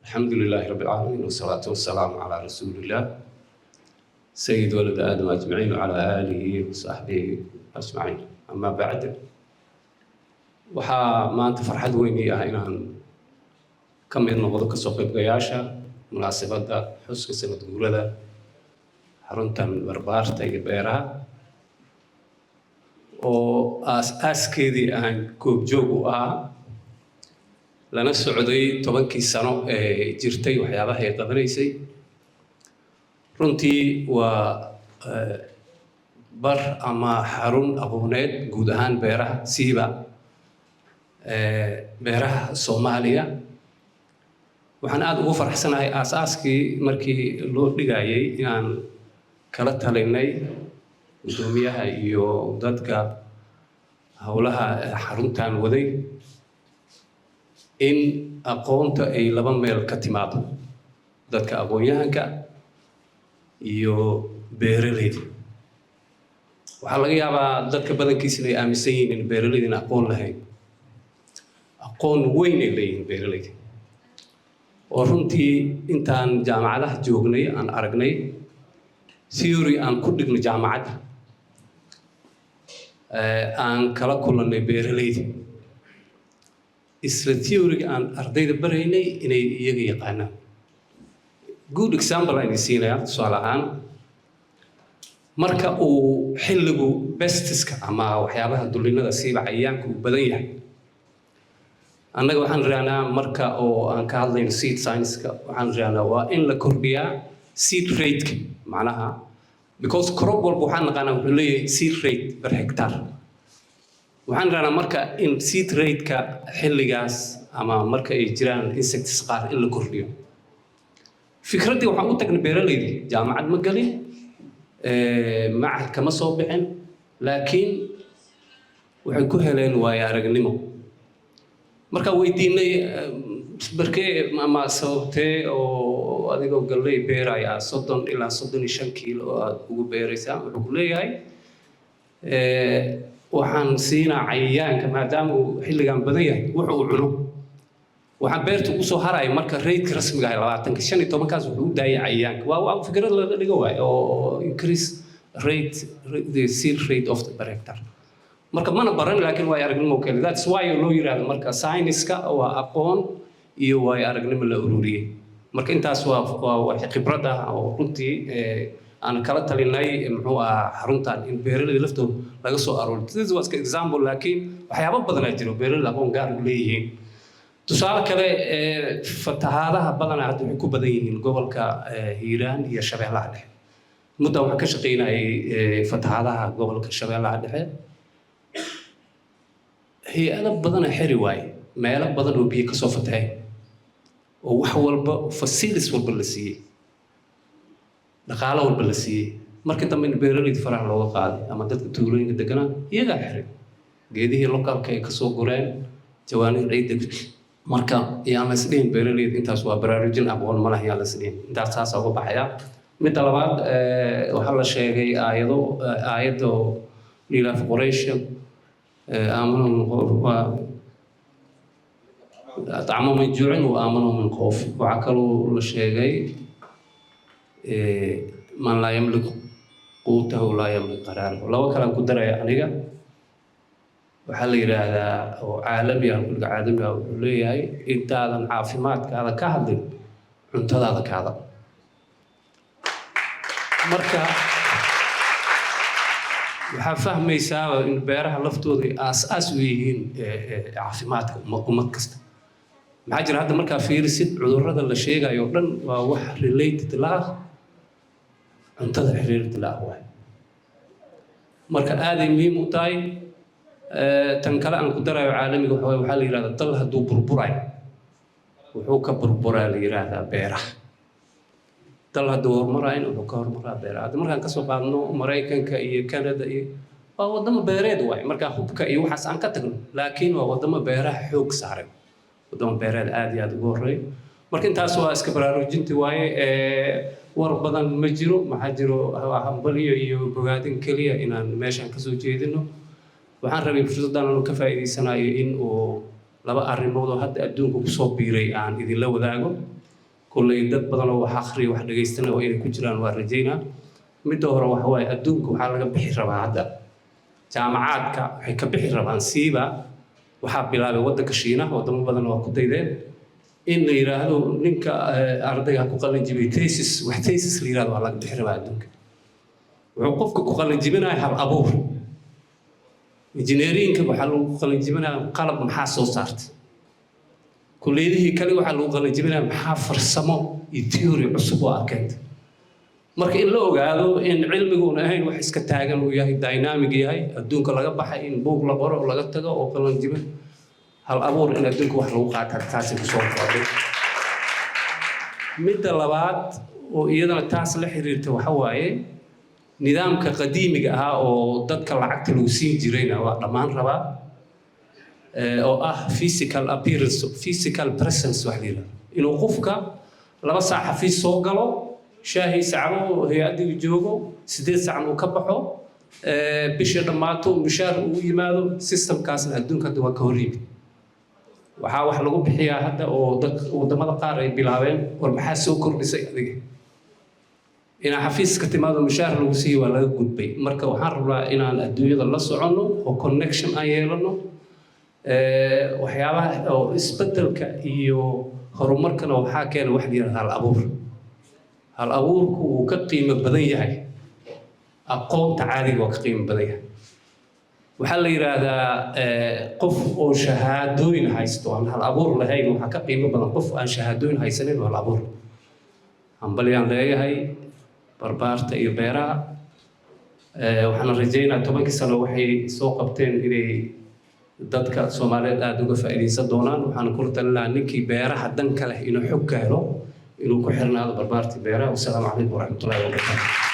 الحمد لله رب العالمين، والصلاة والسلام على رسول الله سيد ولد آدم أجمعين وعلى آله وصحبه أجمعين، أما بعد. Waxaa maanta farxad weyn ii ah inaan ka mid noqdo kasoo qaybgayaasha munaasabadda xuska sanad guurada xaruntan barbaarta iyo beeraha, oo aas-aaskeedii aan goobjoog u ahaa, lana socday 10kii sano ee jirtay waxyaabaha ay qabanaysay. Runtii waa bar ama xarun aqooneed guud ahaan beeraha, siiba beeraha Soomaaliya. Waxaan aada ugu faraxsanahay aas-aaskii markii loo dhigayay inaan kala talinay guddoomiyaha iyo dadka howlaha xaruntan waday in aqoonta ay laba meel ka timaado: dadka aqoon-yahanka iyo beeralayda. Waxaa laga yaabaa dadka badankiisa inay aaminsan yihiin in beeralayda in aqoon lahayn. Aqoon weyn ay leeyihiin beeralayda, oo runtii intaan jaamacadaha joognay aan aragnay theory aan ku dhigno jaamacadda aan kala kulannay beeralayda, isla theory-ga aan ardayda baraynay inay iyaga yaqaanaan. Good example aan idin siinayaa. Tusaale ahaan, marka uu xilligu pests-ka ama waxyaabaha dulinada, siiba cayayaanka, uu badan yahay, annaga waxaan rahnaa, marka oo aan ka hadlayno seed science-ka, waxaan rahnaa waa in la kordhiyaa seed rate-ka. Macnaha, because crop walba waxaan naqaanaa wuxuu leeyahay seed rate per hectare. Waxaan rahnaa marka in seed rate-ka xilligaas ama marka ay jiraan insects qaar in la kordhiyo. Fikraddii waxaan u tagnay beeralaydii. Jaamacad ma gelin, machad kama soo bixin, laakiin waxay ku heleen waayo aragnimo. Markaan weydiinay barkee ama sababtee oo adigoo galley beeraya 30 ilaa 35 kiilo oo aad ugu beeraysaa, wuxuu ku leeyahay, "Waxaan siinaa cayayaanka, maadaama uu xilligan badan yahay, wuxu uu cuno. Waxaan beerta ugu soo haraya marka rate-ka rasmiga ah 20-ka, 15-kaas wuxuu u daayay cayayaanka." Waa fikrad laga dhigo waay oo increase rate, the seed rate of the per hectare. Marka mana baran, laakiin waayo aragnimo kale. That's why loo yiraahdo marka sayniska waa aqoon iyo waayo aragnimo la ururiyey. Marka intaas waa wax khibrad ah oo runtii aan kala talinay, muxuu ahaa, xaruntan in beeralayda laftooda laga soo arooriyo. This was example, laakiin waxyaabo badanaa jiro beeralayda aqoon gaar u leeyihiin. Tusaale kale, fatahaadaha badanaa hadda waxay ku badan yihiin gobolka Hiiraan iyo Shabeellaha Dhexe. Muddan waxaan ka shaqaynayay fatahaadaha gobolka Shabeellaha Dhexe. Hay-ado badana xiri waaye meelo badan oo biyo kasoo fataheen, oo wax walba, facilities walba la siiyey, dhaqaalo walba la siiyey. Markii dambe in beeralayda faraha looga qaaday ama dadka tuulooyinka deganaa iyagaa xiray geedihii local-ka ay kasoo gureen, jawaanid ciidda. Marka yaan la isdhihin beeralayda intaas waa baraarujin, aqoon ma leh yaan la isdhihin. Intaas saasa uga baxaya. Midda labaad, waxaa la sheegay aayado, aayadda لإيلاف قريش آمنوا من خوف أطعمهم من جوع وآمنهم من خوف. Waxaa kaloo la sheegay من لا يملك قوته لا يملك قراره. Laba kalaan ku daraya aniga. Waxaa la yidhaahdaa oo caalami ah, kulliga caalami ah, wuxuu leeyahay: intaadan caafimaadkaada ka hadlin, cuntadaada ka hadal. Marka waxaa fahmaysaaba in beeraha laftooda ay aas-aas u yihiin caafimaadka ummad kasta. Maxaa jira, hadda markaa fiirisid cudurrada la sheegayo o dhan waa wax related la ah cuntada, xiriirid la ah waay. Marka aaday muhiim u tahay. Tan kale aan ku darayo caalamiga waxa waye, waxaa la yidhahdaa dal hadduu burburayo wuxuu ka burburaa, la yidhaahdaa, beeraha. Dal hadduu horumarayna wuxuu ka horumaraa beeraha. Hadda markaan kasoo qaadno Maraykanka iyo Canada iyo waa wadamo beereed waay. Markaa hubka iyo waxaas aan ka tagno, laakiin waa wadamo beeraha xoog saaray, wadamo beereed aad iyo aad ugu horreeya. Marka intaas waa iska baraarujinti waaye. War badan ma jiro. Maxaa jiro, hambalyo iyo bogaadin keliya inaan meeshan kasoo jeedino. Waxaan rabay fursaddan anu ka faa'iidaysanayo in uu laba arrimood oo hadda adduunka kusoo biiray aan idinla wadaago. Kulley dad badan oo wax akhriya, wax dhegaystana waa inay ku jiraan, waa rajaynaa. Midda hore waxa waaye, adduunka waxaa laga bixi rabaa hadda, jaamacaadka waxay ka bixi rabaan, siiba waxaa bilaabay waddanka Shiinaha, wadamo badan waa ku daydeen, in la yidhaahdo ninka ardayga ku qalin jibiyay thesis, wax thesis la yidhahdo waa laga bixi rabaa adduunka. Wuxuu qofka ku qalin jibinaya hal abuur. Engineering-ka waxaa lagu qalin jibinaya qalab maxaa soo saartay. Kulliyadihii kale waxaa lagu qalin jibinaya maxaa farsamo iyo theory cusub oo aad keentay. Marka in la ogaado in cilmiguuna ahayn wax iska taagan, uu yahay dynamic yahay, adduunka laga baxay in buug la qoro oo laga tago oo qalin jibin, hal abuur in adduunka wax lagu qaata, taasi kusoo kordhay. Midda labaad oo iyadana taas la xiriirta waxa waaye, nidaamka qadiimiga ahaa oo dadka lacagta lagu siin jirayna waa dhammaan rabaa, oo ah physical appearance, physical presence wax la yidhahdo, inuu qofka 2 saac xafiis soo galo, shaahiisa cabo, hay-addii joogo, 8 saacan uu ka baxo, bishii dhammaato, mushaar uu yimaado. System-kaasna adduunka hadda waa ka hor yimid. Waxaa wax lagu bixiyaa hadda oo dad waddamada qaar ay bilaabeen, war maxaa soo kordhisay adiga? Inaa xafiiska timaado, mushaar lagu siiyo, waa laga gudbay. Marka waxaan rabnaa inaan adduunyada la soconno oo connection aan yeelano. Waxyaabaha oo isbeddelka iyo horumarkana waxaa keena wax la yidhahda hal abuur. Hal abuurku wuu ka qiimo badan yahay aqoonta caadiga, waa ka qiimo badan yahay. Waxaa la yidhaahdaa qof oo shahaadooyin haysto aan hal abuur lahayn waxaa ka qiimo badan qof aan shahaadooyin haysanin oo hal abuur. Hambalyaan leeyahay Barbaarta iyo Beeraha. Waxaan rajaynaa 10-kii sano waxay soo qabteen inay dadka Soomaaliyeed aada uga faa'iidaysan doonaan. Waxaan kula talin lahaa ninkii beeraha dan ka leh inuu xog ka helo inuu ku xirnaado Barbaarta Beeraha. Wasalaamu calaykum waraxmatullahi wabarakaatu.